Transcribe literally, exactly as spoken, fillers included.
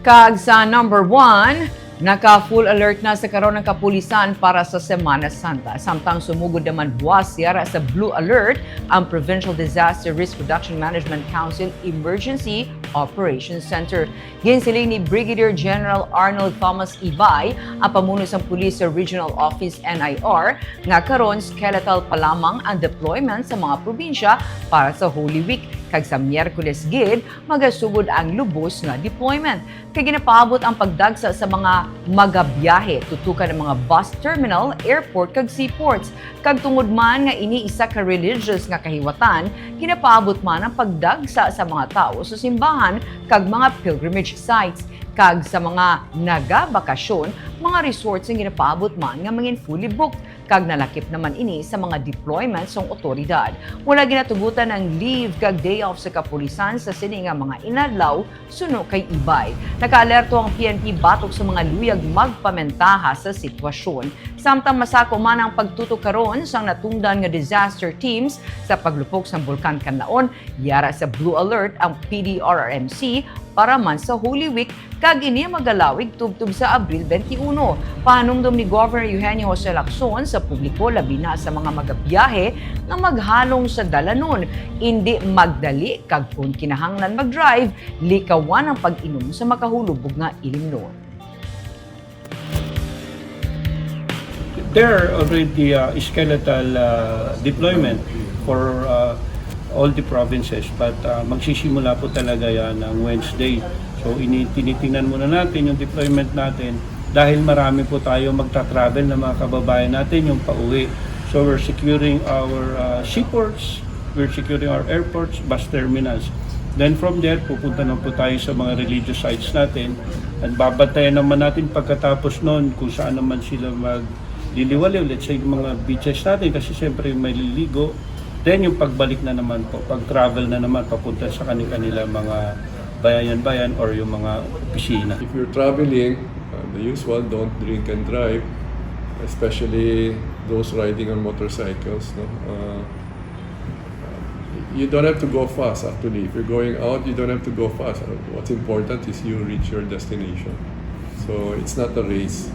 Kag sa number one, naka-full alert na sa karon ang kapulisan para sa Semana Santa. Samtang sumugod naman buwas yara sa blue alert ang Provincial Disaster Risk Reduction Management Council Emergency Operations Center. Ginsiling ni Brigadier General Arnold Thomas Ibay, ang pamuno sang pulis sa Regional Office N I R, nga karon skeletal pa lamang ang deployment sa mga probinsya para sa Holy Week, kag sa Miyerkules gid magasugod ang lubos nga deployment. Kay ginapaabot ang pagdagsa sa mga magabiyahe, tutukan ang mga bus terminal, airport, kag seaports. Kag tungod man nga ini isa ka religious nga kahiwatan, ginapaabot man ang pagdagsa sa mga tawo sa simbahan kag mga pilgrimage sites. Kag sa mga nagabakasyon, mga resorts ang ginapaabot man nga mangin fully booked, kag nalakip naman ini sa mga deployment sang otoridad. Wala ginatugutan ang leave kag day off sa kapulisan sa sini nga mga inadlaw, suno kay Ibay. Nakaalerto ang P N P batok sa mga luyag magpamentaha sa sitwasyon. Samtang masako man ang pagtutok karon sang natungdan nga disaster teams sa paglupok sang Bulkan Kanlaon, yara sa blue alert ang P D R R M C para man sa Holy Week, kag ini magalawig tubtob sa Abril twenty-one. Pahanumdom ni Governor Eugenio Jose Lacson sa publiko, labi na sa mga magabiyahe nga maghalong sa dalanon, indi magdali, kag kon kinahanglan mag-drive, likawan ang pag-inom sa makahulubog nga ilimnon. There are already uh, skeletal uh, deployment for uh, all the provinces, but uh, magsisimula po talaga yan ng Wednesday. So ini tinitingnan muna natin yung deployment natin dahil marami po tayo magta-travel na mga kababayan natin yung pauwi. So we're securing our uh, seaports, we're securing our airports, bus terminals. Then from there, pupunta na po tayo sa mga religious sites natin at babantayan naman natin pagkatapos noon kung saan naman sila magliliwaliw. Let's say, yung mga beaches natin kasi siyempre may liligo. Then yung pagbalik na naman po, pag-travel na naman papunta sa kanilang mga bayan-bayan or yung mga opisina. If you're traveling, uh, the usual, don't drink and drive, especially those riding on motorcycles. No? Uh, you don't have to go fast, actually. If you're going out, you don't have to go fast. What's important is you reach your destination. So it's not a race.